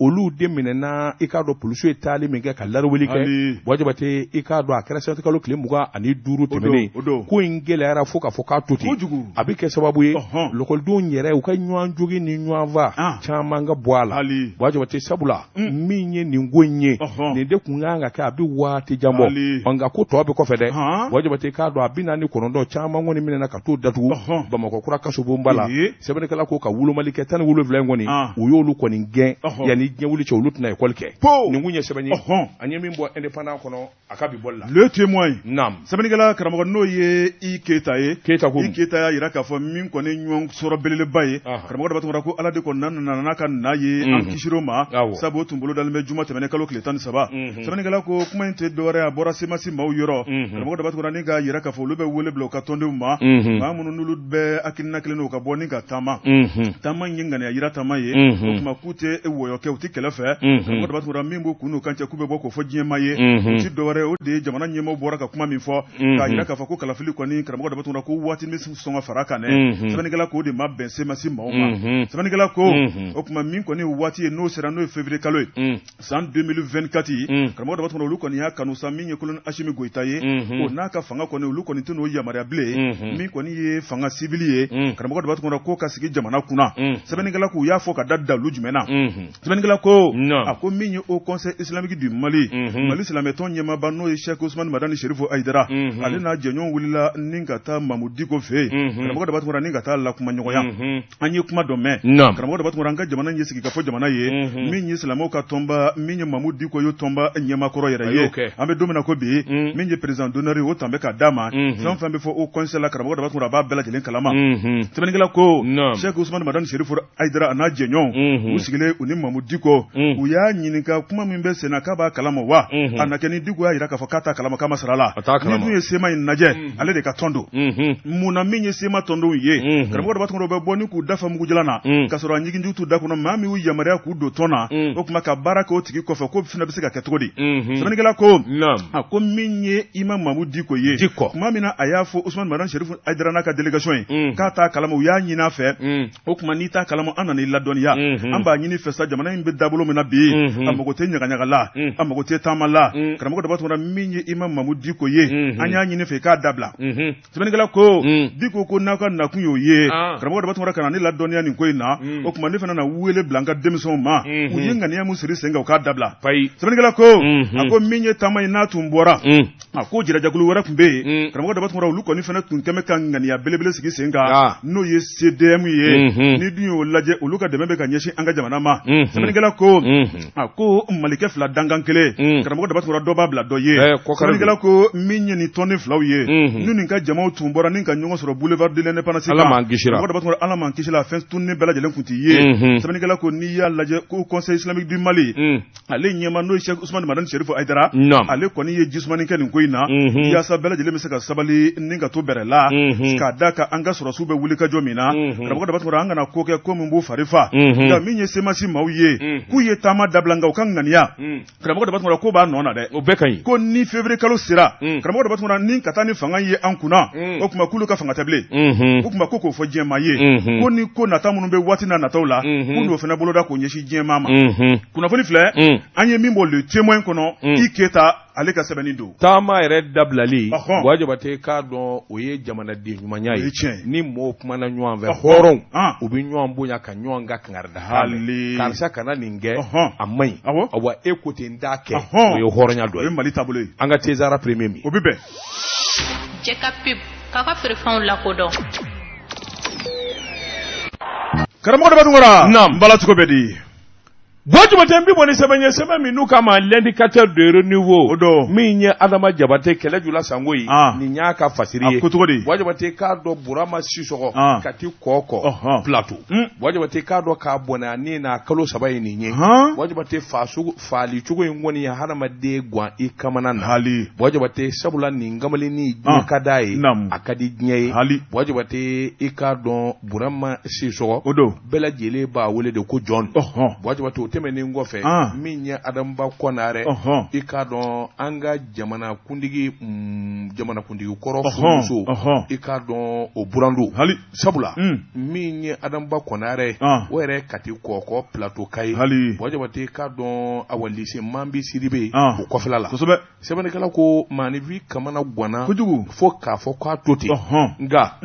olu de minɛna, i k'a dɔn, polisiw ye taali min kɛ ka lariweli kɛ. Buwa Jabate, i k'a dɔn, a kɛra sɛtanburukalo tile 25 tɛmɛnen. Ko in gɛlɛyara fo k'a fɔ k'a to ten, a bɛ kɛ sababu ye lɔkɔlidenw yɛrɛ u ka ɲɔgɔn jogin ni ɲɔgɔn fa caman ka bɔ a la. Buwa Jabate, sabula min ye nin ko in ye, nin de tun kan ka kɛ a bɛ waati jan bɔ, nka ko tɔ bɛ kɔfɛ dɛ. Buwa Jabate, k'a dɔn, a 49 caman kɔni minɛna ka t'u datugu Bamakɔ kura kasobonba la. Sɛbɛnnikɛla ko ka wolomali kɛ, 17 in kɔni, u y'olu kɔni gɛn yanni diɲɛ wuli cɛ, olu tɛna ekɔli kɛ. Nin kun ye sɛbɛn ye an ye min bɔ Indépendant kɔnɔ a ka bi bɔli la. Le Témoin. Naam. Sɛbɛnnikɛla karamɔgɔ, n'o ye I Keyita ye. Keyita ko I Keyita y'a jira k'a fɔ min kɔni ɲɔgɔn sɔrɔ belebeleba ye, karamɔgɔ Daba Tunkara, ko Ala de kɔni nana n'a ka na ye, an kisir'o ma, sabu o tun bolo dalen bɛ juma tɛmɛnen kalo tile 13. Sɛbɛnnikɛla ko kuma in tɛ dɔwɛrɛ ye, a bɔra CMAS maaw yɔrɔ, karamɔgɔ Daba Tunkara, ni k'a jira k'a fɔ olu bɛ wele bila u ka tɔndenw ma, maa minnu n'olu bɛɛ hakilina kelen don, ka bɔ ni ka taama. Taama in ye ŋaniya yira taama ye. O tuma k'u tɛ wɔyɔ kɛ, u tɛ kɛlɛ fɛ. Karamɔgɔ Daba Tunkara, min b'u kun n'u kan cɛ, k'u bɛ bɔ k'o fɔ diɲɛmaa ye, u ti dɔwɛrɛ, o de ye jamana ɲɛmaaw bɔra ka kuma min fɔ k'a jira k'a fɔ ko kalafili kɔni, karamɔgɔ Daba Tunkara, ko waati min sɔn ka fara kan dɛ. Sɛbɛnnikɛla k'o de ma bɛn CMAS maaw ma. Sɛbɛnnikɛla ko o tuma min kɔni waati ye, n'o sera, n'o ye février kalo ye san 2024, karamɔgɔ Daba Tunkara, olu kɔni y'a kanu sa, min ye colonel Asimi Goyita ye, o n'a ka fanga kɔni, olu kɔni tɛn'o yamaruya bilen, min kɔni ye fanga sivili ye, karamɔgɔ Daba Tunkara, ko ka sigi jamana kunna. Sɛbɛnnikɛla k'u y'a fɔ ka da dalu jumɛn na? Sɛbɛnnikɛla ko a ko min ye Haut Conseil islamique du Mali, Mali silamɛtɔn ɲɛmaaba, n'o ye Cheikh Ousmane Madani Chérif Haïdara, ale n'a jɛɲɔgɔn wulila ni ka taa Mamu Diko fɛ yen, karamɔgɔ Daba Tunkara, ni ka taa lakuma ɲɔgɔnya. An ye kuma dɔ mɛn, karamɔgɔ Daba Tunkara, an ka jamana ye sigikafɔ jamana ye, min ye silamɛw ka tɔnba, min ye Mamu Diko ye, tɔnba ɲɛmakɔrɔ yɛrɛ ye, an bɛ don min na ko bi, min ye président d'honneur ye, o tan bɛ ka d'a ma. Fɛn o fɛn bɛ fɔ Haut Conseil la, karamɔgɔ Daba Tunkara, a b'a bɛɛ lajɛlen kalama. Sɛbɛnnikɛla ko Cheikh Ousmane Madani Chérif Haïdara a n'a jɛɲɔgɔnw, u sigilen u ni Mamu Diko, u y'a ɲininka kuma min bɛ senna, k'a b'a kalama wa? A na kɛ ni Diko y'a jira k'a fɔ k'a t'a kalama, k'a ma sara la. Ni dun ye CMA in lajɛ, ale de ka tɔn don. Mun na min ye CMA tɔndenw ye, karamɔgɔ Daba Tunkara, bɛ bɔ ni k'u dafa mugujalan na, k'a sɔrɔ a ɲiginjugu t'u da kɔnɔ, maa min y'u yamaruya k'u don tɔn na, o tuma ka baara kɛ o tigi kɔfɛ, k'o fana bɛ se ka kɛ cogo di? Sɛbɛnnikɛla ko a ko min ye Imam Mamu Diko ye, tuma min na a y'a fɔ Ousmane Madani Chérif Haïdara n'a ka délégation ye k'a t'a kalama, u y'a ɲini a fɛ. O tuma n'i t'a kalama, an nana i ladɔnniya. An b'a ɲini fɛ sa, jamana in bɛ dabolo min na bi, a mago tɛ ɲagaɲaga la, a mago tɛ taama la. Karamɔgɔ Daba Tunkara, min ye Imam Mamudu Diko ye, an y'a ɲini fɛ i k'a dabila. Sɛbɛnnikɛla ko, Diko ko n'aw ka nakun y'o ye, karamɔgɔ Daba Tunkara, ka na ne ladɔnniya nin ko in na, o tuma ne fana na wele bila n ka denmisɛnw ma, u ye ŋaniya min siri sen kan, u k'a dabila. Sɛbɛnnikɛla ko, a ko min ye taama ye, n'a tun bɔra, a ko jirajakulu wɛrɛ tun bɛ yen, karamɔgɔ Daba Tunkara, olu kɔni fana tun kɛmɛ ka ŋaniya belebele sigi sen kan, n'o ye CDM ye. Ni dun y'o lajɛ, olu ka dɛmɛ bɛ ka ɲɛsin an ka jamana ma. Sɛbɛnnikɛla ko, a ko malikɛ fila dankan kelen, karamɔgɔ Daba Tunkara, dɔ b'a bila dɔ ye. Sɛbɛnnikɛla ko, min ye nin tɔnden filaw ye, n'u nin ka jamaw tun bɔra ni ka ɲɔgɔn sɔrɔ boulevard de l'indépendance kan, karamɔgɔ Daba Tunkara, Ala m'an kisi la, fɛn tununnen bɛɛ lajɛlen tun tɛ ye. Sɛbɛnnikɛla ko, n'i y'a lajɛ ko Conseil islamique du Mali, ale ɲɛmaa, n'o ye Cheikh Ousmane Madani Chérif Haïdara, ale kɔni ye jisumani kɛ nin ko in na, yaasa bɛɛ lajɛlen bɛ se ka sabali ni ka to bɛrɛ la, k'a da kan an ka sɔrɔsiw bɛ wuli ka jɔ min na. Karamɔgɔ Daba Tunkara, an kana ko kɛ ko min b'u fari fa. Nka min ye CMAS maaw ye, k'u ye taama dabila, nka u ka ŋaniya, karamɔgɔ Daba Tunkara, ko b'a nɔ na dɛ. O bɛɛ ka ɲi. Ko ni février kalo sera, karamɔgɔ Daba Tunkara, ni ka taa ni fanga ye an kunna, o tuma k'olu ka fanga tɛ bilen. O tuma ko k'o fɔ diɲɛmaa ye, ko ni ko nata minnu bɛ waati na nataw la, k'u n'o fana boloda k'o ɲɛsin diɲɛmaa ma. Kunnafoni filɛ, an ye min bɔ Le Témoin kɔnɔ, i Keyita ale ka sɛbɛnni don. Taama yɛrɛ dabilali, Buwa Jabate, k'a dɔn o ye jamanaden ɲumanya ye. Ni mɔgɔw kumana ɲɔgɔn fɛ, hɔrɔnw u bɛ ɲɔgɔn bonya ka ɲɔgɔn ka kangarida kan, karisa kana nin kɛ, a man ɲi, awa e ko ten, n t'a kɛ, o ye hɔrɔnya dɔ ye. O ye Mali taabolo ye. An ka Tezara premier min o bɛ bɛn. Cɛ ka pub k'a ka feerefɛnw lakodɔn. Karamɔgɔ Daba Tunkara, n bala, cogo bɛ di? Buwa Jabate, n bɛ bɔ ni sɛbɛn ye, sɛbɛn min n'u k'a ma L'indicateur de renouveau. O don. Min ye Adama Jabate kɛlɛ jula sango ye, nin y'a ka fasiri ye. A ko cogo di? Buwa Jabate, k'a dɔn Burama Sisɔgɔ, Kati Kɔkɔ Plateau, Buwa Jabate, k'a dɔn k'a bɔnɛ a ni na kalo 3 ye nin ye. Buwa Jabate, faso faali cogo in kɔni ye hadamaden gan i kamana na. Hali. Buwa Jabate, sabula nin kamalennin, diɲɛ ka d'a ye, a ka di diɲɛ ye. Hali. Buwa Jabate, i k'a dɔn Burama Sisɔgɔ, o don, bɛɛ lajɛlen b'a wele de ko Jɔn. Buwa Jabate, o tɛmɛnen kɔfɛ, min ye Adama Kɔnarɛ, i k'a dɔn an ka jamanakuntigi, jamanakuntigi kɔrɔ furumuso, i k'a dɔn o buran don. Hali. Sabula min ye Adama Kɔnarɛ, o yɛrɛ Kati Kɔkɔ Plateau ka ye. Hali. Buwa Jabate, k'a dɔn awa lycée Manbi Sidibe, o kɔfɛla la. Sɛbɛnnikɛla ko maaninfin kamana ganna kojugu fo k'a fɔ k'a to ten. Nka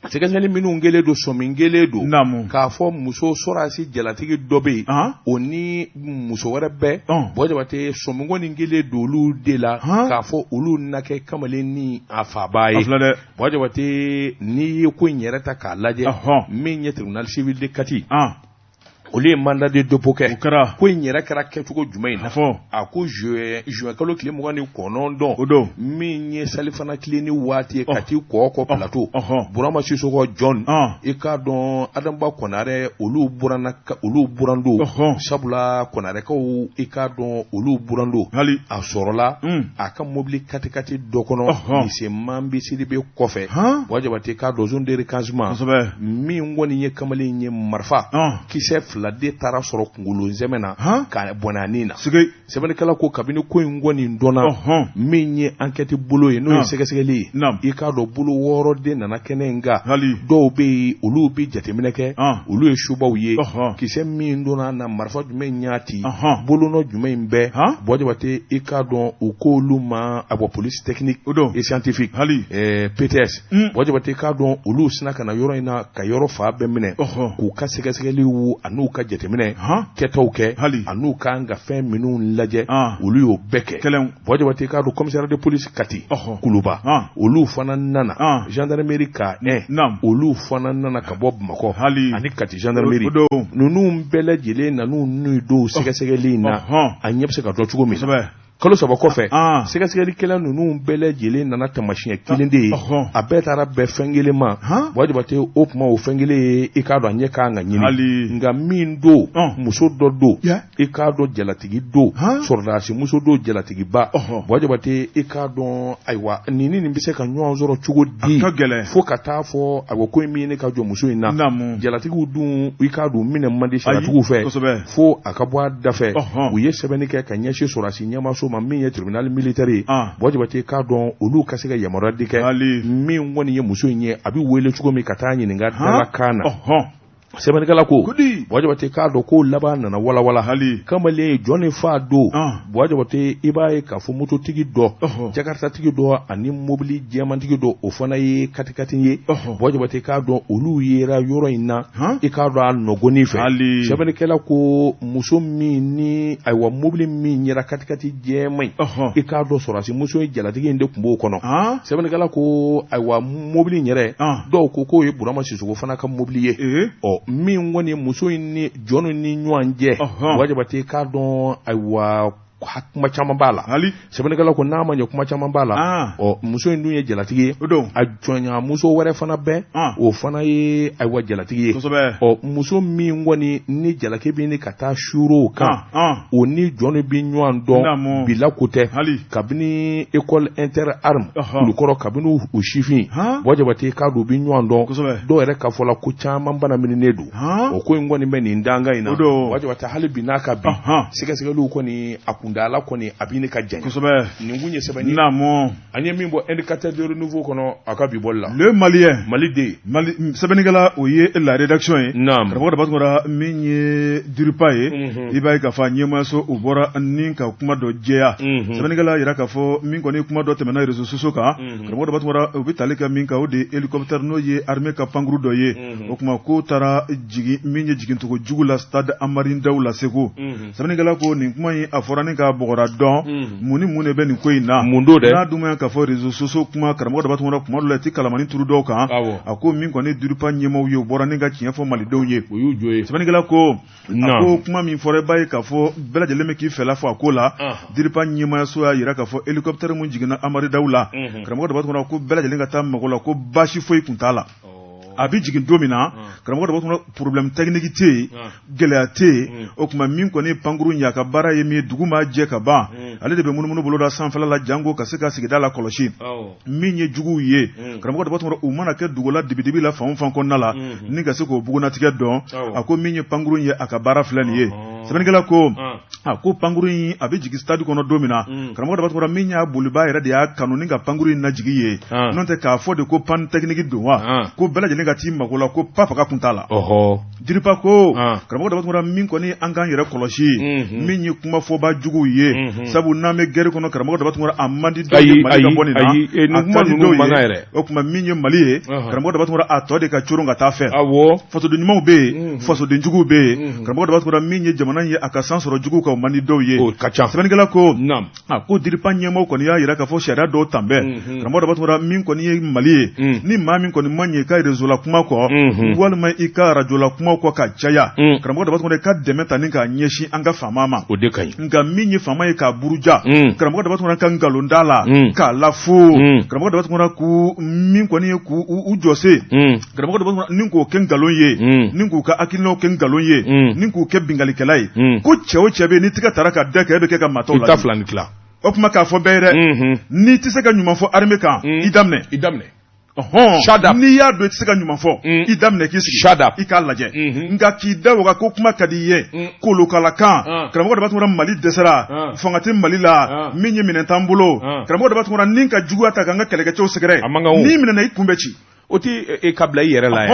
sɛgɛsɛgɛli minnu kɛlen don, sɔmi kɛlen don k'a fɔ muso sɔrɔdasi jalatigi dɔ bɛ yen, o ni muso wɛrɛ bɛɛ. Buwa Jabate, sɔmi kɔni kɛlen don olu de la k'a fɔ olu na kɛ kamalen ni a fabaa ye. Buwa Jabate, n'i ye ko in yɛrɛ ta k'a lajɛ, min ye tribunal civil de Kati, olu ye mandat de dépôt kɛ. O kɛra. Ko in yɛrɛ kɛra kɛcogo jumɛn in na? Fɔ. A ko juin kalo tile 29, o don, min ye salifana tile ni waati ye, Kati Kɔkɔ Plateau, Burama Sisɔkɔ Jɔn, i k'a dɔn Adama Kɔnarɛ, olu buranna, olu buran don. Sabula Kɔnarɛkaw, i k'a dɔn olu buran don. Hali. A sɔrɔla a ka mobili katikati dɔ kɔnɔ lycée Manbi Sidibe kɔfɛ. Buwa Jabate, k'a dɔn zone de recasement, min kɔni ye kamalen ye, marifa kisɛ 2 de taara sɔrɔ kunkolo zɛmɛ na ka bɔnɛ a ni na. Sɛbɛnnikɛla ko kabini ko in kɔni dɔnna, min ye enquête bolo ye, n'o ye sɛgɛsɛgɛli ye, i k'a dɔn bolo 6 de nana kɛnɛ in kan. Dɔw bɛ yen, olu bɛ jateminɛ kɛ, olu ye subaw ye, kisɛ min donna na, marifa jumɛn y'a ci, bolonɔ jumɛn bɛɛ. Buwa Jabate, i k'a dɔn u k'olu ma a bɔ police technique et scientifique, PTS. Buwa Jabate, k'a dɔn olu sina ka na yɔrɔ in na ka yɔrɔ fan bɛɛ minɛ k'u ka sɛgɛsɛgɛliw an'u ka jateminɛ kɛtaw kɛ, an'u kan ka fɛn minnu lajɛ, olu y'o bɛɛ kɛ. Buwa Jabate, k'a dɔn commissariat de police Kati Kuluba, olu fana nana, gendarmerie ka olu fana nana ka bɔ Bamakɔ ani Kati gendarmerie. Ninnu bɛɛ lajɛlen nan'u n'u don sɛgɛsɛgɛli in na, a ɲɛ bɛ se ka dɔn cogo min. Kalo 3 kɔfɛ, sɛgɛsɛgɛlikɛla ninnu bɛɛ lajɛlen nana taamasiyɛn kelen de ye, a bɛɛ taara bɛn fɛn kelen ma. Buwa Jabate, o tuma o fɛn kelen ye, i k'a dɔn a ɲɛ kan ka ɲini, nka min don, muso dɔ don, i k'a dɔn jalatigi don, sɔrɔdasi muso don, jalatigiba. Buwa Jabate, i k'a dɔn ayiwa nin ni nin bɛ se ka ɲɔgɔn sɔrɔ cogo di, fo ka taa fɔ ayiwa ko in min ka jɔ muso in na. Jalatigiw dun, i k'a dɔn minɛ man di sariyatigiw fɛ fo a ka bɔ a da fɛ. U ye sɛbɛnni kɛ ka ɲɛsin sɔrɔdasi ɲɛmaaso ma, min ye tribunal militaire ye. Buwa Jabate, k'a dɔn olu ka se ka yamaruya di kɛ, min kɔni ye muso in ye, a bɛ wele cogo min ka taa ɲininka dalakan na. Sɛbɛnnikɛla ko Buwa Jabate k'a dɔn ko laban nana walawala hali kamalen jɔn fa don Buwa Jabate i b'a ye k'a fɔ mototigi dɔ jakartatigi dɔ ani mobili jɛmantigi dɔ o fana ye katikati ye Buwa Jabate k'a dɔn olu yera yɔrɔ in na i k'a dɔn a nɔgɔnin fɛ hali sɛbɛnnikɛla ko muso min ni ayiwa mobili min yera katikati jɛman in i k'a dɔn sɔrɔdasi muso ye jalatigi in de tun b'o kɔnɔ sɛbɛnnikɛla ko ayiwa mobili in yɛrɛ dɔw ko k'o ye Burama Sisoko fana ka mobili ye ɔ min kɔni muso in ni jɔn ni ɲɔgɔn cɛ Buwa Jabate k'a dɔn ayiwa kuma caman b'a la sɛbɛnnikɛla ko n'a ma ɲɛ kuma caman b'a la ɔ muso in dun ye jalatigi ye a jɔnya muso wɛrɛ fana bɛ o fana ye ayiwa jalatigi ye ɔ muso min kɔni ni jalaki bɛ ɲini ka taa suuru o kan o ni jɔn bɛ ɲɔgɔn dɔn bila ko tɛ kabini école inter armes Kulukɔrɔ kabini u sifin Buwa Jabate k'a dɔn u bɛ ɲɔgɔn dɔn dɔw yɛrɛ ka fɔ la ko caman banamininen don o ko in kɔni bɛ nin danga in na Buwa Jabate hali bi n'a ka bi sɛgɛsɛgɛliw kɔni a kuntaala kɔni a bɛ ɲini ka janya nin kun ye sɛbɛn An ye min bɔ Indicateur du Renouveau kɔnɔ a ka bi bɔli la. Le Malien. Maliden. Mali sɛbɛnnikɛla o ye la rédaction ye. Naamu. Karamɔgɔ Daba Tunkara min ye DIRPA ye. Unhun. I b'a ye k'a fɔ a ɲɛmaayaso u bɔra ni ka kuma dɔ jɛya. Unhun. Sɛbɛnnikɛla y'a jira k'a fɔ min kɔni kuma dɔ tɛmɛna réseaux sociaux kan. Unhun. Karamɔgɔ Daba Tunkara u bɛ tali kɛ min kan o de ye hélicoptère n'o ye armée ka pankuru dɔ ye. Unhun. O tuma k'o taara jigin min ye jigincogo jugu la stade Amari Ndaw la Segu. Unhun. Sɛbɛnnikɛla ko nin kuma in a fɔra ni k'a bɔgɔra dɔn. Unhun. Mun ni mun de bɛ nin ko in na. Mun don dɛ? N'a dun k'a fɔ réseaux sociaux kuma karamɔgɔ Daba Tunkara kuma dɔ la i tɛ kalamani turu dɔw kan. Awɔ. A ko min kɔni DIRPA ɲɛmaaw ye u bɔra ni ka tiɲɛ fɔ malidenw ye. O y'u jo ye. Sɛbɛnnikɛla ko a Naamu. ko kuma min fɔra i b'a ye k'a fɔ bɛɛ lajɛlen bɛ k'i fɛla fɔ a ko la. Anhan. DIRPA ɲɛmaayaso y'a jira k'a fɔ hélicoptère min jiginna Amari Daw la. Unhun. Karamɔgɔ Daba Tunkara ko bɛɛ lajɛlen ka taa mago la ko baasi foyi tun t'a la. A bɛ jigin don min na karamɔgɔ Daba Tunkara problème technique tɛ yen gɛlɛya tɛ yen o tuma min kɔni pankuru in a ka baara ye min ye dugu maa jɛ ka ban ale de bɛ munumunu bolo da sanfɛla la janko ka se ka sigida la kɔlɔsi min ye juguw ye karamɔgɔ Daba Tunkara u mana kɛ dugu la dibidibi la fan o fan kɔnɔna la ni ka se k'o bugunnatigɛ dɔn a ko min ye pankuru in ye a ka baara filɛ nin ye sɛbɛnnikɛla ko a ko pankuru in a bɛ jigin stade kɔnɔ don min na karamɔgɔ Daba Tunkara min y'a bolibaa yɛrɛ de y'a kanu ni ka pankuru in lajigin yen n'o tɛ k'a fɔ de ko panne technique don wa ko bɛɛ lajɛlen ka t'i mago la ko pa faga kun t'a la DIRPA ko karamɔgɔ Daba Tunkara min kɔni an k'an yɛrɛ kɔlɔsi min ye kuma fɔba juguw ye sabu n'an bɛ guerre kɔnɔ karamɔgɔ Daba Tunkara a man di dɔw ye Mali ka bɔ nin na a ka di dɔw ye o tuma min ye Mali ye karamɔgɔ Daba Tunkara a tɔ de ka coron ka taa fɛ fasoden ɲumanw bɛ yen fasoden juguw bɛ yen karamɔgɔ Daba Tunkara min ye jamana ye a ka san sɔrɔ juguw kan o man di dɔw ye o ka ca sɛbɛnnikɛla ko a ko DIRPA ɲɛmaaw kɔni y'a jira k'a fɔ sariya dɔw tan bɛɛ karamɔgɔ Daba Tunkara min kɔni ye Mali ye ni maa min kɔni ma ɲɛ i ka réseau la kuma kɔ walima i ka arajo la kuma kɔ ka caya karamɔgɔ Daba Tunkara i ka dɛmɛ ta ni k'a ɲɛsin an ka faama ma o de ka ɲi nka min ye faama ye k'a buruja karamɔgɔ Daba Tunkara ka nkalon da la k'a lafu karamɔgɔ Daba Tunkara k'u min kɔni ye k'u u jɔse karamɔgɔ Daba Tunkara ni k'o kɛ nkalon ye ni k'u ka hakilinaw kɛ nkalon ye ni k'u kɛ binkannikɛla ye ko cɛ o cɛ bɛ yen n'i tɛgɛ tara ka da kɛ e bɛ kɛ ka maa tɔw la fila ni tila o tuma k'a fɔ bɛɛ ye dɛ n'i tɛ se ka ɲuman fɔ armée kan i daminɛ i daminɛ ɔhɔn n'i y'a dɔn i tɛ se ka ɲuman fɔ i daminɛ k'i sigi shut up i k'a lajɛ nka k'i da waga ko kuma ka di i ye kolokalakan karamɔgɔ Daba Tunkara Mali dɛsɛra fanga tɛ Mali la min ye minɛn t'an bolo karamɔgɔ Daba Tunkara ni ka juguya ta k'an ka kɛlɛkɛcɛw sɛgɛrɛ n'i minɛna i kun bɛ ci o tɛ e ka bila i yɛrɛ la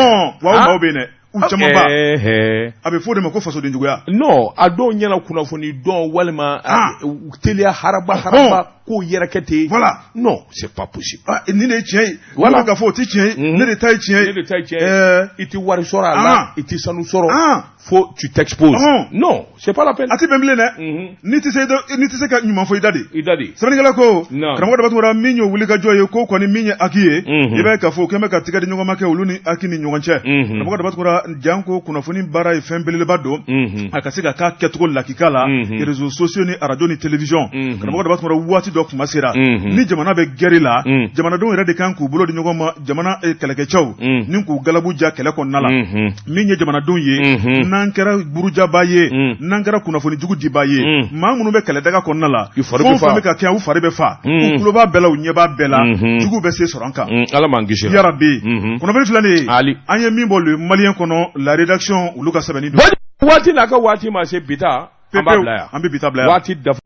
wa o maaw bɛ yen dɛ u camanba a bɛ fɔ o de ma ko fasodenjuguya non a dɔw ɲɛna kunnafoni dɔn walima teliya haraba haraba k'o yɛrɛ kɛ ten voilà non c'est pas possible nin de ye tiɲɛ ye voilà ka fɔ o tɛ tiɲɛ ye ne de ta ye tiɲɛ ye ne de ta ye tiɲɛ ye i tɛ wari sɔrɔ a la i tɛ sanu sɔrɔ fo tu t'exposes non c'est pas la peine a tɛ bɛn bilen dɛ n'i tɛ se n'i tɛ se ka ɲuman fɔ i da de i da de sɛbɛnnikɛla ko karamɔgɔ Daba Tunkara min ye wulikajɔ ye ko kɔni min ye HAC ye i b'a ye k'a fɔ u kɛn bɛ ka tigɛ di ɲɔgɔn ma kɛ olu ni HAC ni ɲɔgɔn cɛ karamɔgɔ Daba Tunkara janko kunnafoni baara ye fɛn belebeleba don a ka se ka k'a kɛcogo lakika la réseaux sociaux ni arajo ni télévision karamɔgɔ Daba Tunkara waati dɔ kuma sera ni jamana bɛ guerre la jamanadenw yɛrɛ de kan k'u bolo di ɲɔgɔn ma jamana kɛlɛkɛcɛw ni k'u galabu ja kɛlɛ kɔnɔna la min ye jamanadenw ye n'an kɛra burujaba ye n'an kɛra kunnafoni jugu dibaa ye maa minnu bɛ kɛlɛdaga kɔnɔna la fɛn o fɛn bɛ ka kɛ u fari bɛ fa u tulo b'a bɛɛ la u ɲɛ b'a bɛɛ la juguw bɛ se sɔrɔ an kan Ala m'an kisi yarabi kunnafoni filɛ nin ye an ye min bɔ le Malien kɔnɔ la rédaction olu ka sɛbɛnni don waati n'a ka waati ma se bi ta an b'a bila yan an bɛ bi ta bila yan waati dafa.